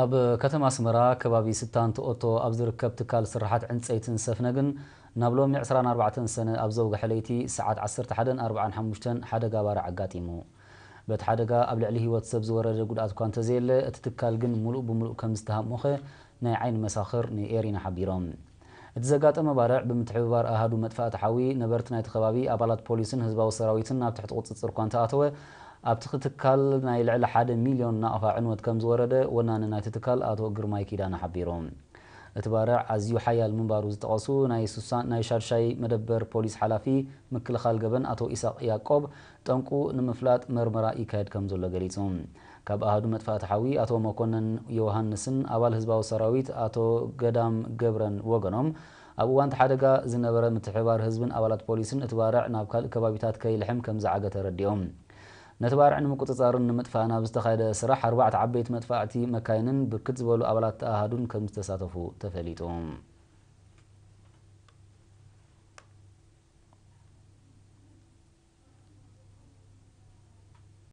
ኣብ ከተማ ኣስመራ ከባቢ ስታንት ኦቶ ኣብ ዝርከብ ትካል ስራሓት ዕንፀይትን ሰፍነግን ናብ ሎሚ ዕስራን ኣርባዕተን ሰነ ኣብ ዘውግሐ ለይቲ ሰዓት ዓሰርተ ሓደን ኣርባዓን ሓሙሽተን ሓደጋ ባርዕ ኣጋጢሙ። በቲ ሓደጋ ኣብ ልዕሊ ህይወት ሰብ ዝወረደ ጉድኣት እኳ እንተዘየለ፣ እቲ ትካል ግን ሙሉእ ብሙሉእ ከም ዝተሃሞኸ ናይ ዓይኒ መሳኽር ንኤሪና ሓቢሮም። እቲ ዘጋጠመ ባርዕ ብምትሕብባር ኣሃዱ መጥፋእቲ ሓዊ፣ ነበርቲ ናይቲ ከባቢ፣ ኣባላት ፖሊስን ህዝባዊ ሰራዊትን ናብ ትሕቲ ቁፅፅር እኳ እንተኣተወ፣ ኣብቲ ትካል ናይ ልዕሊ ሓደ ሚልዮን ናቕፋ ዕንወት ከም ዝወረደ ወናኒ ናይቲ ትካል ኣቶ ግርማይ ኪዳነ ሓቢሩ። እቲ ባርዕ ኣዝዩ ሓያል ምንባሩ ዝጠቐሱ ናይ ሱሳ-፣ ናይ ሻድሻይ መደበር ፖሊስ ሓላፊ ምክልኻል ገበን ኣቶ ኢሳቕ ያዕቆብ፣ ጠንቁ ንምፍላጥ መርመራ ይካየድ ከም ዘሎ ገሊጹ። ካብ ኣሃዱ መጥፋእቲ ሓዊ ኣቶ መኮነን ዮሃንስን ኣባል ህዝባዊ ሰራዊት ኣቶ ገዳም ገብረን ወገኖም፣ ኣብ እዋን እቲ ሓደጋ ዝነበረ ምትሕብባር ህዝብን ኣባላት ፖሊስን እቲ ባርዕ ናብ ካልእ ከባቢታት ከይልሕም ከም ዝዓገ ተረዲኦም። ነቲ ባርዕ ንምቁጽጻርን ንምጥፋእን ኣብ ዝተኻየደ ስራሕ ኣርባዕተ ዓበይቲ መጥፋእቲ መካይንን ብርክት ዝበሉ ኣባላት ኣሃዱን ከም ዝተሳተፉ ተፈሊጡ።